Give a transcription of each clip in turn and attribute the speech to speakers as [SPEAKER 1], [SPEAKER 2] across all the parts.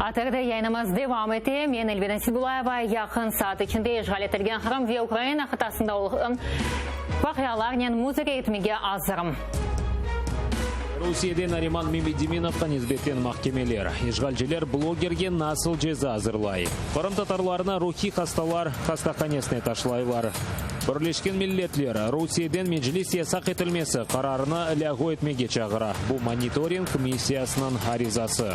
[SPEAKER 1] ATRde yayınımız devam ete. Men Elvira Sibullayeva yaqın saat içinde işğal etilgen Qırım ve Ukraina qıtasında olğan vaqialarnen muzakere etmege azırım.
[SPEAKER 2] Rusiyede Nariman Memedeminovğa nisbeten mahkemeler, İşğalciler blogerge nasıl ceza azırlay? Qırımtatarlarnı ruhiy hastalar hastahanesine taşlaylar. Birleşken Milletler, Rusiyeden Meclis yasaq etilmesi qararını lâğu etmege çağıra, bu monitoring missiyasınıñ arizası.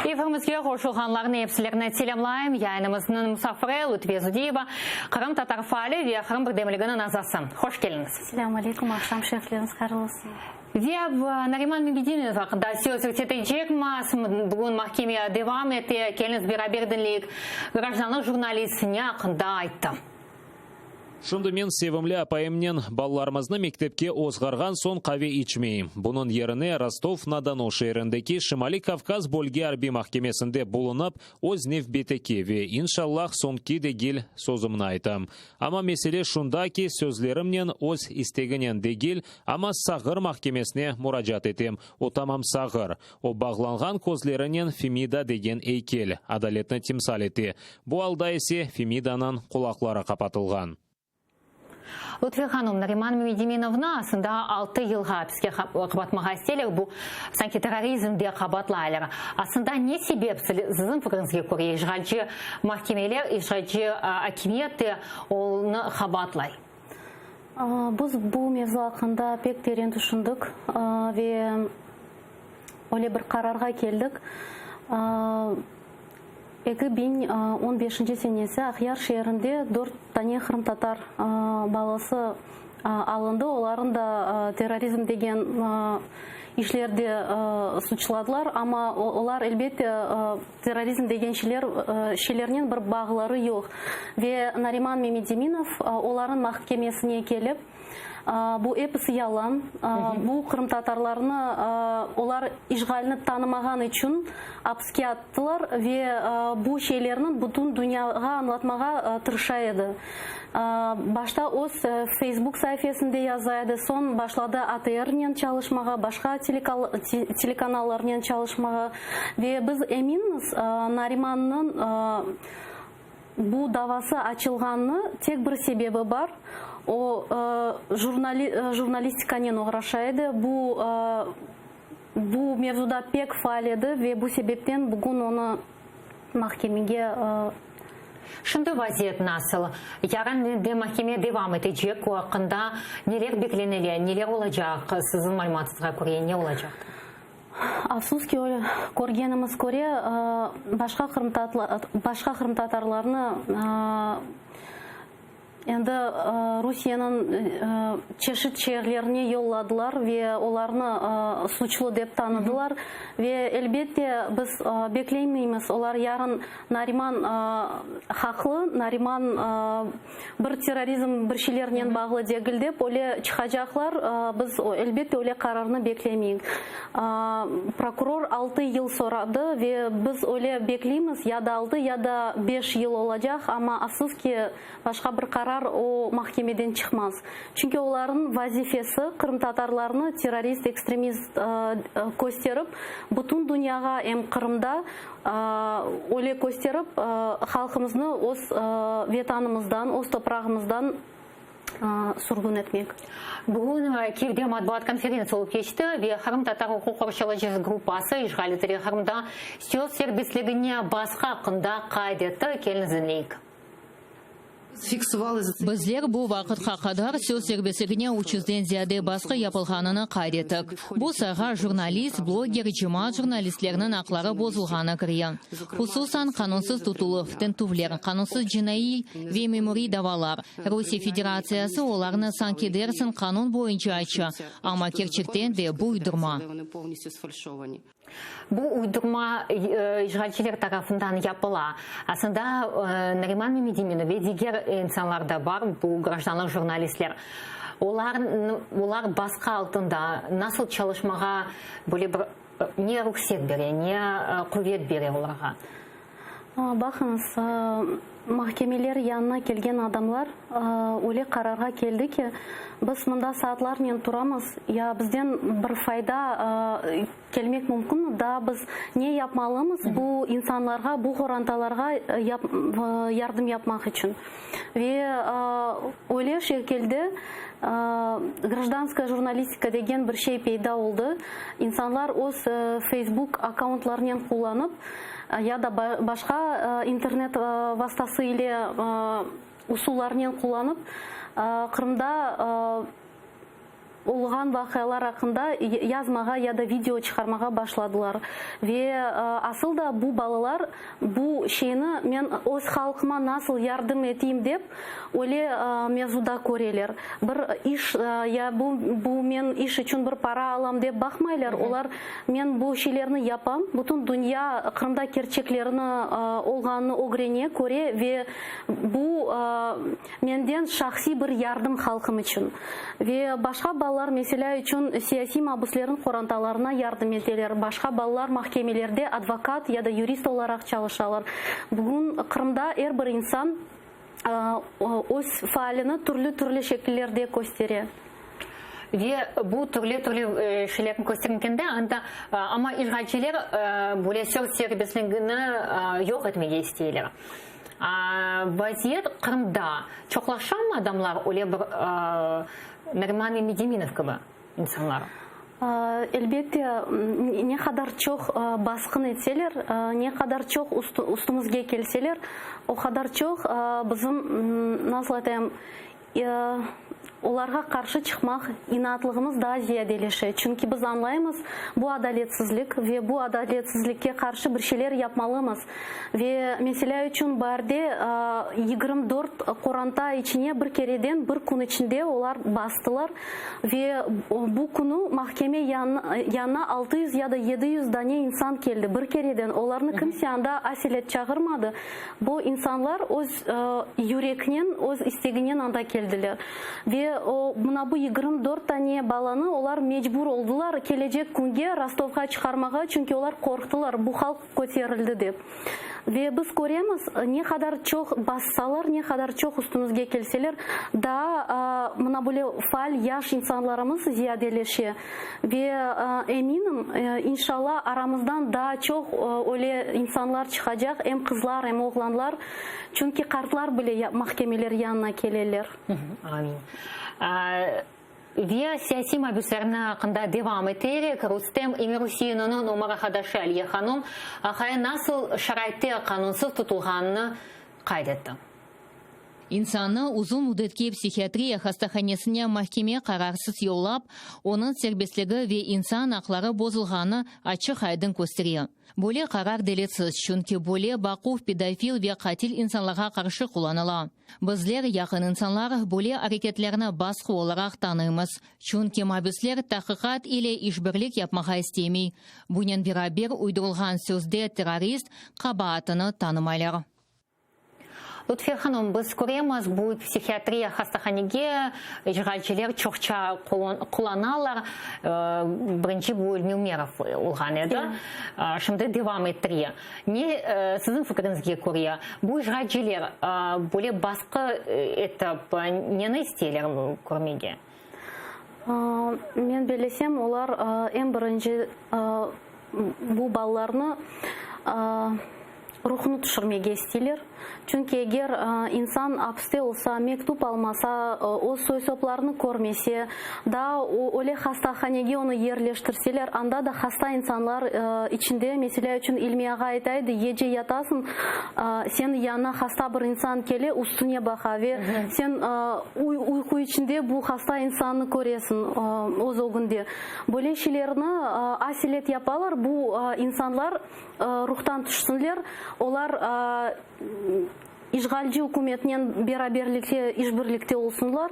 [SPEAKER 1] Efirimizge qoşulğanlarnıñ epsilerini selâmlayım. Yayınımıznıñ musafiri Lütfiye Zudiyeva, qırımtatar faali ve Qırım birdemliginiñ azası. Hoş keliñiz.
[SPEAKER 3] Selâmü aleyküm, aqşam şerifleriñiz hayırlı olsun.
[SPEAKER 1] Ve Nariman Memedinov aqqında söz yürsetecekmiz. Bugün mahkeme devam ete. Keliñiz beraber diñleyik, grajdanlıq jurnalist ne aqqında ayttı.
[SPEAKER 2] Şimdi men sevimli apayımnen balalarımıznı mektepke ozğarğan soñ qave içmeyim. Bunıñ yerine Rostov-na-Donu şeerindeki Şimaliy-Kavkaz bölge arbiy mahkemesinde bulunıp, öz nevbeteki ve, inşallah, soñki degil sözümni aytam. Amma mesele şunda ki, sözlerimnen öz isteginen degil, amma sağır mahkemesine muracaat etem. O tamam sağır. O bağlanğan közlerinen Femida degen eykel, adaletni timsal ete. Bu alda ise Femidanıñ qulaqları qapatılğan.
[SPEAKER 1] Lutfiye hanım, Nariman Memedeminovnı aslında altı yılğa apiske qapatmağa isteyler, bu sanki terrorizmde qabaatlaylar. Aslında ne sebep, siziñ fikriñizge köre, işğalci mahkemeler, işğalci akimiyet de onı qabaatlay?
[SPEAKER 3] Biz bu mevzu aqqında pek teren tüşündik ve öyle bir qararğa keldik. 2015 senesi Aqyar şeerinde dört tane qırımtatar balası alındı. Olarnı da terrorizm degen işlerde suçladılar, amma olar, elbette, terrorizm degen şeyler şeylernen bir bağları yoq. Ve Nariman Memedeminov olarnıñ mahkemesine kelip, bu episi yalan, bu qırımtatarlarnı olar işğalni tanımağan içün apiske attılar ve bu şeylerni bütün dünyağa añlatmağa tırışa edi. Başta öz Facebook saifesinde yaza edi, soñ başladı ATRnen çalışmağa, başqa telekanallarnen çalışmağa. Ve biz eminmiz, Narimannıñ bu davası açılğanını tek bir sebebi bar, o, jurnalistikanen oğraşa edi, bu bu mevzuda pek faal edi ve bu sebepten bugün onı mahkemege.
[SPEAKER 1] Şimdi vaziyet nasıl? Yarın de mahkeme devam etecek, o aqqında neler beklenile, neler olacaq, siziñ malümatıñızğa köre ne olacaqtır?
[SPEAKER 3] Afsus ki, öyle körgenimiz köre, başqa başqa qırımtatarlarnı Endi Rusiyeniñ çeşit şeerlerine yolladılar ve olarnı suçlu dep tanıdılar. Ve, elbette, biz beklemeymiz, olar yarın Nariman haqlı, Nariman bir terrorizm bir şeylernen bağlı degil dep öyle çıqacaqlar. Biz, elbette, öyle qararnı beklemeyik. Prokuror altı yıl soradı ve biz öyle bekleymiz, ya da altı, ya da beş yıl olacaq, amma, afsus ki, Başqa bir qarar o mahkemeden çıqmaz. Çünki olarnıñ vazifesi qırımtatarlarnı terrorist, ekstremist kösterip, bütün dünyağa, em Qırımda öyle kösterip, halqımıznı öz Vetanımızdan, öz toprağımızdan sürgün etmek.
[SPEAKER 1] Bugün Kiyevde matbuat konferentsiya olıp keçti ve Qırımtatar uquq qorçalayıcı gruppası işğal etilgen Qırımda söz serbestligine basqı aqqında qayd etti. Keliñiz diñleyik.
[SPEAKER 4] Bizler bu vaqıtqa qadar söz serbestligine üç yüzden ziyade basqı yapılğanını qayd ettik. Bu sayğa jurnalist, bloger, cemaat jurnalistleriniñ aqları bozulğanı kire. Hususan, qanunsız tutuluv, tintüvler, qanunsız cinaiy ve memuriy davalar. Rusiye Federatsiyası olarnı sanki dersiñ qanun boyunca aça, amma kerçekten de bu uydurma.
[SPEAKER 1] Bu uydurma işğalciler tarafından yapıla. Aslında Nariman Memediminov ve diger insanlar da bar, bu grajdanlıq jurnalistler. Olar, olar basqı altında nasıl çalışmağa böyle bir ne ruhset bere, ne quvet bere olarğa?
[SPEAKER 3] Baqıñız. Mahkemeler yanına kelgen adamlar öyle qararğa keldi ki, biz mında saatlarnen turamız, ya bizden bir fayda kelmek mümkünmi, daa biz ne yapmalımız bu insanlarğa, bu qorantalarğa yardım yapmaq içün? Ve öyle şekilde grajdanskaya jurnalistika degen bir şey peyda oldı, insanlar öz Facebook akkauntlarınen qullanıp, ya da başqa internet vastası ile usullarnen qullanıp, Qırımda olğan vaqialar aqqında yazmağa ya da video çıqarmağa başladılar. Ve asıl da bu balalar bu şeyni men öz halqıma nasıl yardım eteyim dep, öyle mevzuda köreler. Bir iş ya bu bu men iş içün bir para alam dep baqmaylar. Olar men bu şeylerni yapam, bütün dünya Qırımda kerçeklerni olğanını ögrene, köre ve bu menden şahsiy bir yardım halqım içün. Ve başqa balalar, meselâ içün, siyasiy mabüslerniñ qorantalarına yardım eteler, başqa balalar mahkemelerde advokat ya da yurist olaraq çalışalar. Bugün Qırımda er bir insan öz faalini türlü-türlü şekillerde köstere.
[SPEAKER 1] Ve bu türlü-türlü şeylerni köstermekende anda, amma işğalciler böyle söz serbestligini yoq etmege isteyler. Vaziyet Qırımda çoqlaşamı adamlar öyle bir Nariman Memedeminov kibi insanlar?
[SPEAKER 3] Elbette, ne qadar çoq basqın etseler, ne qadar çoq üstümizge kelseler, o qadar çoq bizim, nasıl aytayım, Olarğa qarşı çıqmaq inaatlığımız daa ziyadeleşe, çünki biz añlaymız, bu adaletsizlik ve bu adaletsizlikke qarşı bir şeyler yapmalımız. Ve, meselâ içün, baarde 24 qoranta içine bir kereden bir kün içinde olar bastılar ve bu künü mahkeme yanına 600 ya da 700 dane insan keldi bir kereden, olarnı kimse anda aselet çağırmadı. Bu insanlar öz yüreknen, öz isteginen anda keldiler. Ve o, mına bu 24 tane balanı olar mecbur oldılar kelecek künge Rostovğa çıqarmağa, çünki olar qorqtılar, bu halq köterildi dep. Ve biz köremiz, ne qadar çoq bassalar, ne qadar çoq üstümizge kelseler, daa mına böyle faal yaş insanlarımız ziyadeleşe. Ve eminim, inşalla, aramızdan daa çoq öyle insanlar çıqacaq, em qızlar, em oğlanlar, çünki qartlar bile mahkemeler yanına keleler.
[SPEAKER 1] Amin. Ve siyasiy mabüslerni aqqında devam eterek, Rustem Emiruseinovnıñ ömür arqadaşı Aliye hanım aqayı nasıl şaraitte qanunsız tutulğanını qayd etti.
[SPEAKER 4] İnsannı uzun müddetke psihiatriya hastahanesine mahkeme qararsız yollap, onıñ serbestligi ve insan aqları bozulğanı açıq-aydın köstere. Böyle qarar delitsiz, çünki böyle baquv pedofil ve qatil insanlarğa qarşı qullanıla. Bizler, yaqın insanlar, böyle areketlerni basqı olaraq tanıymız, çünki mabüsler tahqiqat ile işbirlik yapmağa istemey, bunen beraber uydurılğan sözde terrorist qabaatını tanımaylar.
[SPEAKER 1] Lutfiye hanım, biz köremiz, bu psihiatriya hastahanege işğalciler çoqça qullanalar. Birinci bu İlmi Umerov olğan edi. Şimdi devam ettire. Ne, siziñ fikriñizge köre, bu işğalciler böyle basqı etip neni isteyler körmege?
[SPEAKER 3] Men bellesem, olar eñ birinci bu balalarnı ruhunı tüşürmege isteyler. Çünki eger insan apiste olsa, mektüp almasa, öz soy-soplarını körmese, daa öyle hastahanege onı yerleştirseler, anda da hasta insanlar içinde, meselâ içün, İlmi ağa ayta edi, gece yatasıñ, seniñ yanına hasta bir insan kele, üstüne baqa ve sen uyqu içinde bu hasta insannı köresiñ öz ögünde. Böyle şeylerni aselet yapalar, bu insanlar ruhtan tüşsünler, olar işğalci ükümetnen beraberlikte, işbirlikte olsunlar,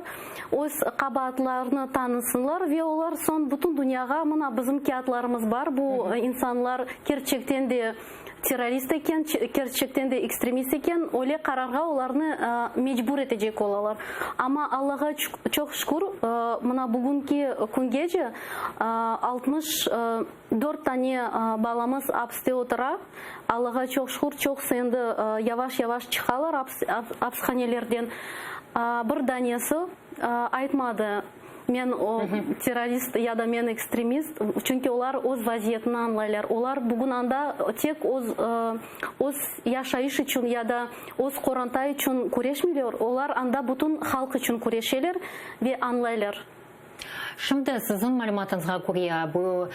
[SPEAKER 3] öz qabaatlarını tanısınlar ve olar soñ bütün dünyağa mına bizim kâğıtlarımız bar, bu insanlar kerçekten de. terrorist eken, kerçekten de ekstremist eken, öyle qararğa olarnı mecbur etecek olalar. Amma Allağa çoq şükür, mına bugünki küngece 64 tane balamız apiste otura. Allağa çoq şükür, çoqusı endi yavaş-yavaş çıqalar apishanelerden. Bir danesi aytmadı. Men terrorist ya da men ekstremist, çünki olar öz vaziyetini añlaylar. Olar bugün anda tek öz öz yaşayış içün ya da öz qoranta içün küreşmeyler, olar anda bütün halq içün küreşeler ve añlaylar.
[SPEAKER 1] Şimdi siziñ malümatıñızğa köre, bu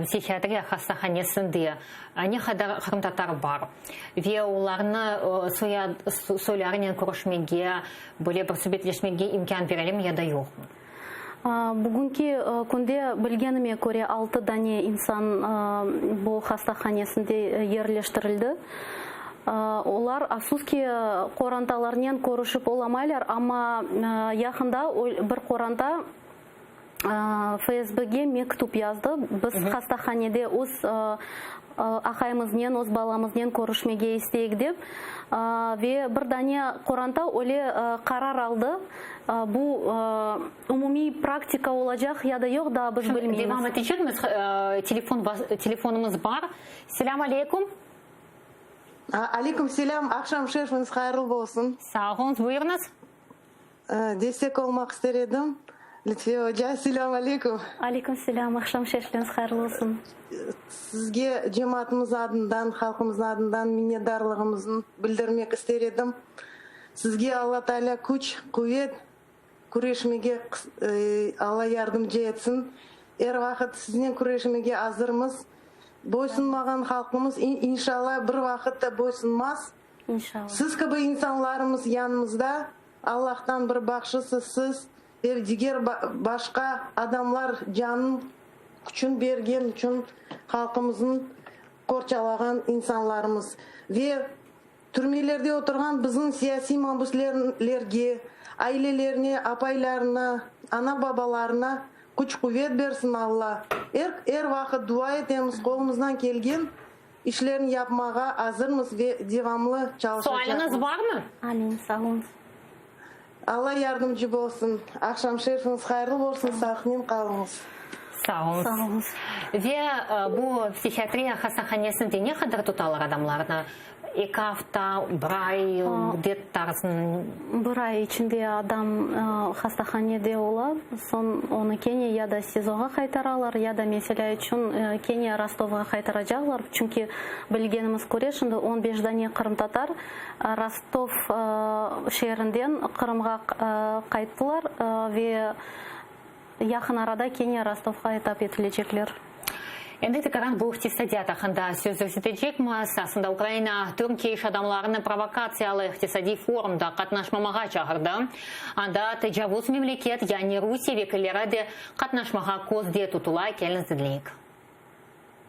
[SPEAKER 1] psihiatriya hastahanesinde ne qadar qırımtatar bar ve olarnı soylarınen körüşmege, böyle bir subetleşmege imkân berelemi ya da yoqmı?
[SPEAKER 3] Bugünki künde, bilgenime köre, altı dane insan bu hastahanesinde yerleştirildi. Olar, afsus ki, qorantalarnen körüşip olamaylar, amma yaqında bir qoranta FSBge mektüp yazdı, biz hastahanede öz aqayımıznen, öz balamıznen körüşmege isteyik dep. Ve bir dane qoranta öyle qarar aldı, bu umumiy praktika olacaq ya da yoq, daa biz bilmeymiz.
[SPEAKER 1] Devam etecekmiz, telefon, telefonımız bar. Selâm aleyküm.
[SPEAKER 5] Aleyküm selâm, aqşam şerfiñiz hayırlı bolsun.
[SPEAKER 1] Sağ oluñız, buyurıñız.
[SPEAKER 5] Destek olmaq ister edim. Lütfiye oca, selâm aleyküm.
[SPEAKER 3] Aleyküm selâm, aqşam şerfiñiz hayırlı olsun.
[SPEAKER 5] Sizge cemaatımız adından, halqımıznıñ adından minnetdarlığımıznı bildirmek ister edim. Sizge Alla Taalâ küç, quvet, küreşmege Alla yardımcı etsin. Er vaqıt siznen küreşmege azırmız. Boysunmağan halqımız, inşalla, bir vaqıt da boysunmaz.
[SPEAKER 3] İnşallah.
[SPEAKER 5] Siz kibi insanlarımız yanımızda, Allahtan bir bahşısız siz ve diger başqa adamlar canın küçün bergen içün halqımıznı qorçalağan insanlarımız ve türmelerde oturğan bizim siyasiy mabüslerge, ailelerine, apaylarına, ana-babalarına küç-quvet bersin Alla. Er, er vaqıt dua etemiz, qolumızdan kelgen İşlerni yapmağa azırmız ve devamlı çalışacaqmız.
[SPEAKER 1] Sualiñiz barmı?
[SPEAKER 3] Amin, sağ oluñız.
[SPEAKER 5] Alla yardımcı bolsun. Aqşam şerfiñiz hayırlı bolsun, sağlıqnen qalıñız.
[SPEAKER 1] Sağ oluñız.
[SPEAKER 3] Sağ oluñız.
[SPEAKER 1] Ve bu psihiatriya hastahanesinde ne qadar tutalar adamlarnı? Eki afta, bir ay, müddet tarzın?
[SPEAKER 3] Bir ay içinde adam hastahanede ola, soñ onı kene ya da SİZOğa qaytaralar, ya da, meselâ içün, kene Rostovğa qaytaracaqlar. Çünki, bilgenimiz köre, şimdi on beş dane qırımtatar Rostov şeerinden Qırımğa qayttılar ve Yaqın arada kene Rostovğa etap etilecekler.
[SPEAKER 1] Endi tekaran bu iqtisadiyat aqqında söz yürsetecekmiz. Aslında Ukraina Türkiye iş adamlarını provokatsiyalı iqtisadiy forumda qatnaşmamağa çağırdı. Anda tecavuz memleket, yani Rusiye vekilleri de qatnaşmağa közde tutula. Keliñiz diñleyik.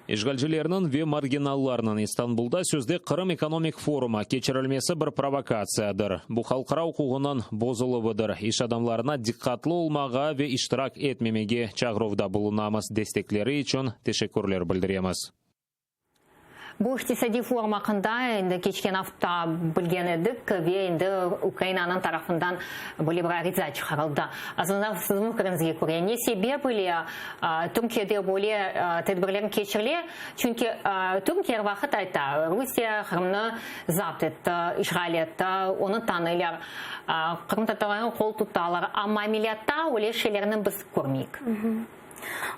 [SPEAKER 2] İşğalcilerniñ ve marginallarnıñ İstanbulda sözde Qırım ekonomik forumı keçirilmesi bir provokatsiyadır. Bu halqara uquğınıñ bozuluvıdır. İş adamlarına diqqatlı olmağa ve iştirak etmemege çağıruvda bulunamız. Destekleri içün teşekkürler bildiremiz.
[SPEAKER 1] Bu iqtisadiy forum aqqında endi keçken afta bilgen edik ve endi Ukrainanıñ tarafından böyle bir ariza çıqarıldı. Aslında, siziñ fikriñizge köre, ne sebep ile Türkiyede böyle tedbirler keçirile? Çünki Türkiye er vaqıt ayta, Rusiye Qırımnı zapt etti, işğal etti, onı tanıylar, qırımtatarlarğa qol tutalar, amma ameliyatta öyle şeylerni biz körmeyik.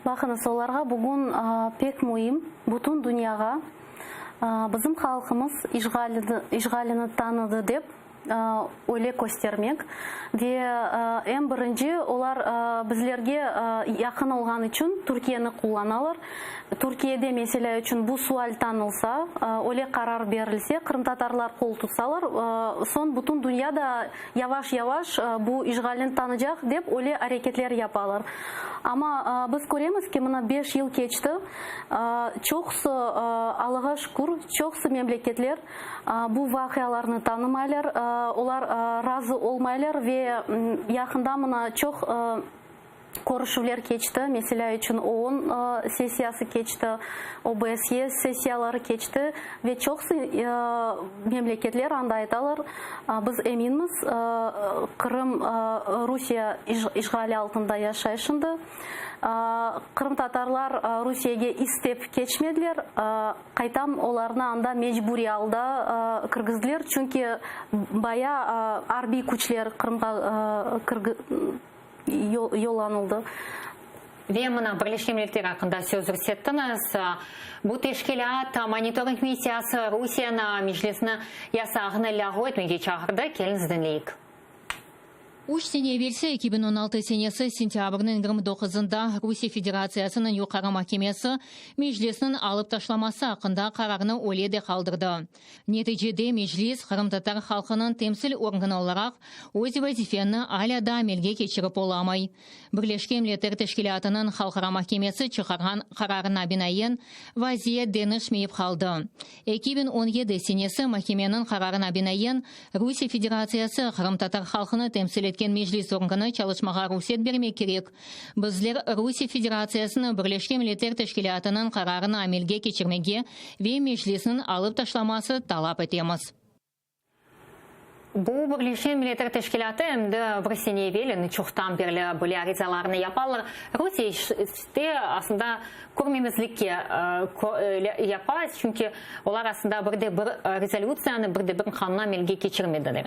[SPEAKER 3] Baqıñız, olarğa bugün pek müim, bütün dünyağa bizim halqımız işğalini tanıdı dep öyle köstermek. Ve eñ birinci olar bizlerge yaqın olğan içün Türkiyeni qullanalar. Türkiyede, meselâ içün, bu sual tanılsa, öyle qarar berilse, qırımtatarlar qol tutsalar, soñ bütün dünya da yavaş-yavaş bu işğalni tanıcaq dep öyle areketler yapalar. Amma biz köremiz ki, mına beş yıl keçti, çoqusı, Allağa şükür, çoqusı memleketler bu vaqialarnı tanımaylar, olar razı olmaylar ve yaqında mına çoq. Körüşüvler keçti, meselâ içün OON sessiyası keçti, OBSE sessiyaları keçti ve çoqusı memleketler anda aytalar, biz eminmiz, Qırım Rusiye işğali altında yaşay şimdi. Qırımtatarlar Rusiyege istep keçmediler, qaytam olarnı anda mecburiy alda kirgizdiler, çünki baya arbiy küçler Qırımğa yollanıldı.
[SPEAKER 1] Ve mına Birleşken Milletler aqqında söz yürsettiñiz. Bu teşkilât monitoring missiyası Rusiyeni Meclisni yasağını lâğu etmege çağırdı. Keliñiz diñleyik.
[SPEAKER 4] Üç sene evelsi, 2016 senesi sentâbrniñ 29-ında Rusiye Federatsiyasınıñ Yuqarı mahkemesi Meclisniñ alıp taşlaması aqqında qararnı öyle de qaldırdı. Neticede Meclis, qırımtatar halqınıñ temsil organı olaraq, öz vazifeni alâ daa amelge keçirip olamay. Birleşken Milletler Teşkilâtınıñ Halqara mahkemesi çıqarğan qararına binaen, vaziyet deñişmeyip qaldı. 2017 senesi mahkemeniñ qararına binaen, Rusiye Federatsiyası qırımtatar halqını temsil etken Meclis organı çalışmağa ruhset bermek kerek. Bizler Rusiye Federatsiyasını Birleşken Milletler Teşkilâtınıñ qararını amelge keçirmege ve Meclisniñ alıp taşlaması talap etemiz.
[SPEAKER 1] Bu Birleşken Milletler Teşkilâtı endi bir sene evel, endi çoqtan berli böyle arizalarnı yapalar. Rusiye işte aslında körmemezlikke yapa, çünki olar aslında bir de bir rezolütsiyanı, bir de bir qanunı amelge keçirmediler.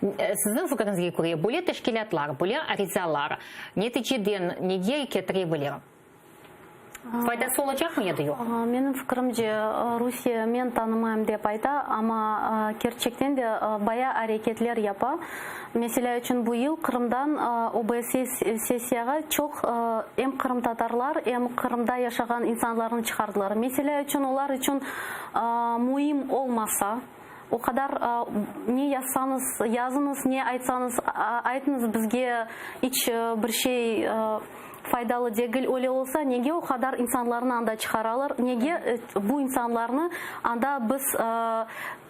[SPEAKER 1] Siziñ fikriñizge köre, böyle teşkilâtlar, böyle arizalar neticeden nege ketire bilir? Faydası olacaqmı ya da yoq?
[SPEAKER 3] Menim fikrimce, Rusiye men tanımayım dep ayta, amma kerçekten de baya areketler yapa. Meselâ içün, bu yıl Qırımdan OBSE sessiyağa çoq em qırımtatarlar, em Qırımda yaşağan insanlarnı çıqardılar. Meselâ içün, olar içün müim olmasa, o qadar ne yazsañız yazıñız, ne aytsañız aytıñız, bizge iç bir şey faydalı degil. Öyle olsa, nege o qadar insanlarnı anda çıqaralar, nege bu insanlarnı anda biz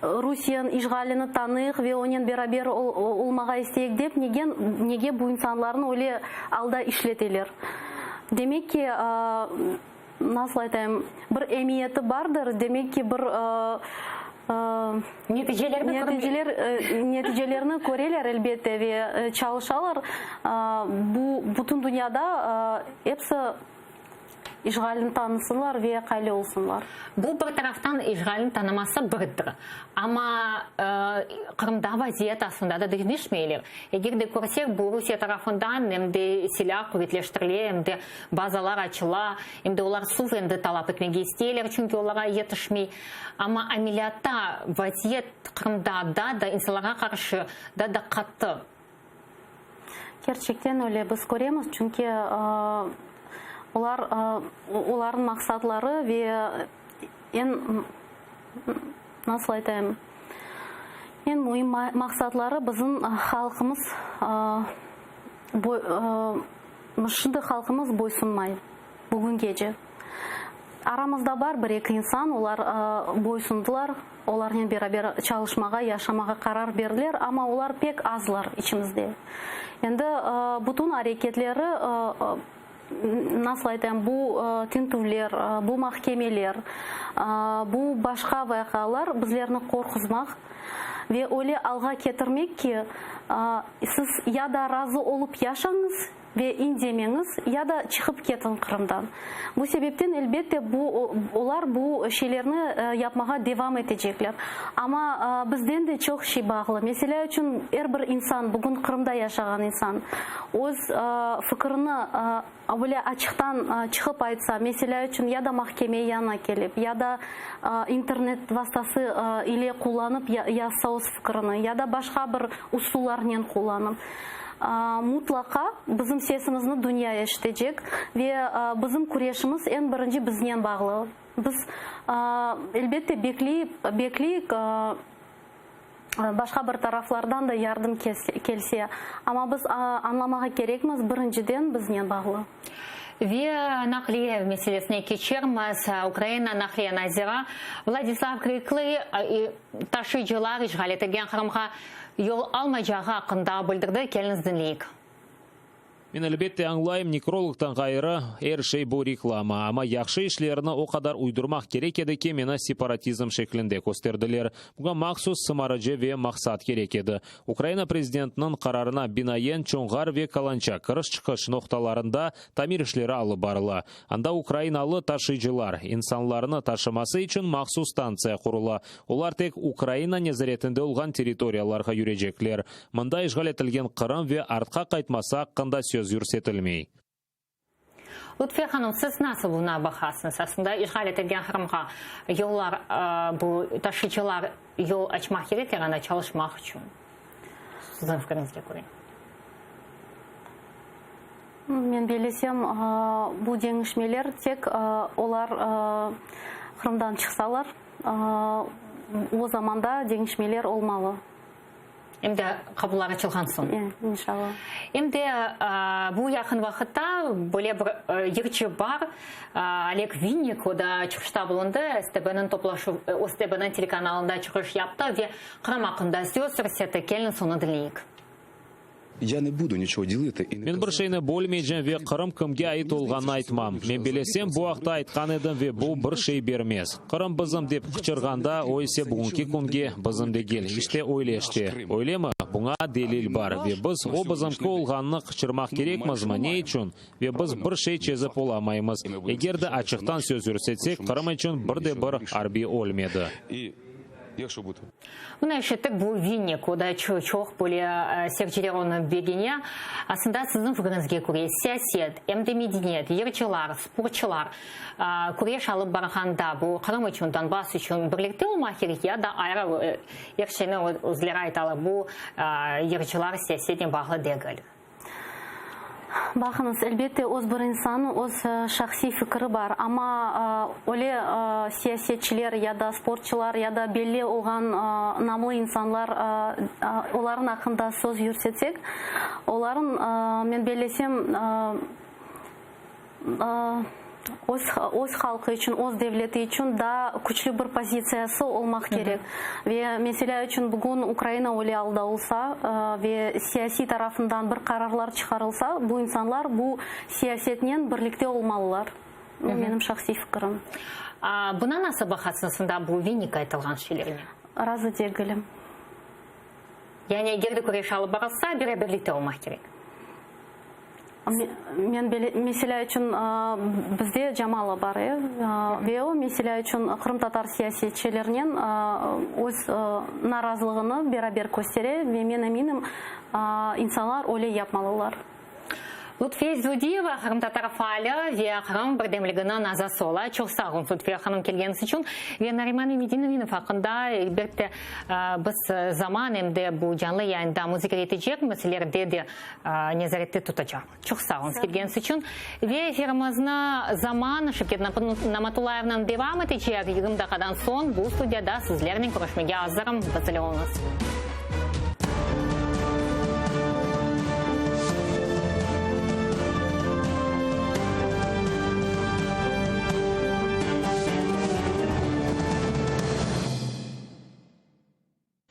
[SPEAKER 3] Rusiyeniñ işğalini tanıyıq ve onen beraber olmağa isteyik dep, nege nege bu insanlarnı öyle alda işleteler? Demek ki, nasıl aytayım, bir emiyeti bardır, demek ki, bir
[SPEAKER 1] Neticelerni
[SPEAKER 3] neticeler neticelerni köreler, elbette, ve çalışalar. Bu bütün dünyada episi İşğalni tanısınlar ve qaylı olsunlar.
[SPEAKER 1] Bu bir taraftan işğalni tanıması birdir. Amma Qırımda vaziyet aslında da deñişmeyler. Eger de körsek, bu Rusiye tarafından em de silâ quvetleştirile, em de bazalar açıla, em de olar suv endi talap etmege isteyler, çünki olarğa yetişmey. Amma ameliyatta vaziyet Qırımda daa da insanlarğa qarşı daa da qattı.
[SPEAKER 3] Kerçekten öyle biz köremiz, çünki olar, olarnıñ maqsadları ve eñ, nasıl aytayım, eñ müim maqsadları bizim halqımız, şimdi halqımız boysunmay bugüngece. Aramızda bar bir-eki insan, olar boysundılar. Olarnen beraber çalışmağa, yaşamağa qarar berdiler, amma olar pek azlar içimizde. Endi bütün areketleri, nasıl aytayım, bu tintüvler, bu mahkemeler, bu başqa vaqialar bizlerni qorquzmaq ve öyle alğa ketirmek ki, siz ya da razı olıp yaşañız, Ve indemeñiz, ya da çıqıp ketiñ Qırımdan. Bu sebepten, elbette, bu, olar bu şeylerni yapmağa devam etecekler. Amma bizden de çoq şey bağlı. Meselâ içün, er bir insan, bugün Qırımda yaşağan insan, öz fikirini böyle açıqtan çıqıp aytsa, meselâ içün, ya da mahkeme yanına kelip, ya da internet vastası ile qullanıp yazsa öz fikirini, ya da başqa bir usullarnen qullanıp, Mutlaqa bizim sesimizni dünya eşitecek ve bizim küreşimiz eñ birinci biznen bağlı. Biz, elbette, bekleyip, bekleyik, başqa bir taraflardan da yardım kelse, amma biz añlamağa kerekmiz, birinciden biznen bağlı.
[SPEAKER 1] Ve naqliye meselesine keçermiz. Ukraina naqliye naziri Vladislav Krıklıy taşıyıcılar işğal etilgen Qırımğa yol almaycağı aqqında bildirdi. Keliñiz diñleyik.
[SPEAKER 2] Men, elbette, añlayım, nekrologtan ğayrı, er şey bu reklama, amma yahşı işlerni o qadar uydurmaq kerek edi ki, meni separatizm şeklinde kösterdiler. Buña mahsus sımarıcı ve maqsat kerek edi. Ukraina prezidentiniñ qararına binaen, Çonğar ve Kalançak kiriş-çıqış noqtalarında tamir işleri alıp barıla. Anda ukrainalı taşıyıcılar, insanlarnı taşıması içün mahsus stantsiya qurula. Olar tek Ukraina nezaretinde olğan territoriyalarğa yürecekler. Mında işğal etilgen Qırım ve artqa qaytması aqqında söz yürsetilmey.
[SPEAKER 1] Lutfiye hanım, siz nasıl buna baqasıñız? Aslında işğal etilgen Qırımğa yollar, bu taşıyıcılar yol açmaq kerekler anda çalışmaq içün, siziñ fikriñizge köre?
[SPEAKER 3] Men bellesem, bu deñişmeler tek olar Qırımdan çıqsalar, o zamanda deñişmeler olmalı.
[SPEAKER 1] Em de qapular açılğan soñ.
[SPEAKER 3] İnşallah.
[SPEAKER 1] Em de bu yaqın vaqıtta böyle bir yırcı bar, Oleg Vinnik, o da çıqışta bulundı, STBniñ toplaşuv, STBniñ telekanalında çıqış yaptı ve Qırım aqqında söz yürsetti. Keliñiz, onı diñleyik.
[SPEAKER 6] Ya ne budu niçego deliti i ne
[SPEAKER 2] Men bir şeyni bölmeycem ve Qırım kimge ait olğanını aytmam. Men bilesem, bu aqta aytqan edim ve bu bir şey bermez. Qırım bizim dep qıçırğanda, o ise bugünki künge bizim degil. İşte öyle işte. Öylemi? Buña delil bar. Ve biz o bizimki olğanını qıçırmaq kerekmizmi? Ne içün? Ve biz bir şey çezip olamaymız. Eger de açıqtan söz yürsetsek, Qırım içün bir de bir arbiy ölmedi.
[SPEAKER 1] Mına eşittik, bu Vinnik, o da çoq böyle seyirciler onı begene. Aslında, siziñ fikriñizge köre, siyaset, em de medeniyet, yırcılar, sportçılar küreş alıp barğanda, bu Qırım içün, Donbass içün birlikte olmaq kerek ya da ayrı, er şeyni özleri aytalar, bu yırcılar siyasetnen bağlı degil?
[SPEAKER 3] Baqıñız, elbette, öz bir insannıñ öz şahsiy fikri bar, amma öyle siyasetçiler ya da sportçılar ya da belli olğan namlı insanlar, olarnıñ aqqında söz yürsetsek, olarnıñ, men bellesem, Öz öz halqı içün, öz devleti içün daa küçlü bir pozitsiyası olmaq kerek. Ve meselâ içün bugün Ukraina öyle alda olsa ve siyasiy tarafından bir qararlar çıqarılsa, bu insanlar bu siyasetnen birlikte olmalılar. Bu menim şahsiy fikirim.
[SPEAKER 1] Buna nasıl baqasıñız, mında bu Vinnik aytılğan şeylerine?
[SPEAKER 3] Razı degilim.
[SPEAKER 1] Yani eger de küreş alıp barılsa, beraberlikte olmaq kerek.
[SPEAKER 3] Men meselâ içün, bizde Camala bar, e, ve o, meselâ içün, qırımtatar siyasetçilernen öz narazılığını beraber köstere ve men eminim, insanlar öyle yapmalılar.
[SPEAKER 1] Lutfiye Zudiyeva, qırımtatar faali ve Qırım birdemliginiñ azası ola. Çoq sağ oluñ, Lutfiye hanım, kelgeniñiz içün. Ve Nariman Memedinovnıñ aqqında, elbette, biz zaman em de bu canlı yayında muzakere etecekmiz, ileride de nezarette tutacaq. Çoq sağ oluñız kelgeniñiz içün. Ve efirimizni Zaman Şevket Namatullayevnen devam etecek. 20 daqqadan soñ bu studiyada sizlernen körüşmege azırım. Biz ile oluñız.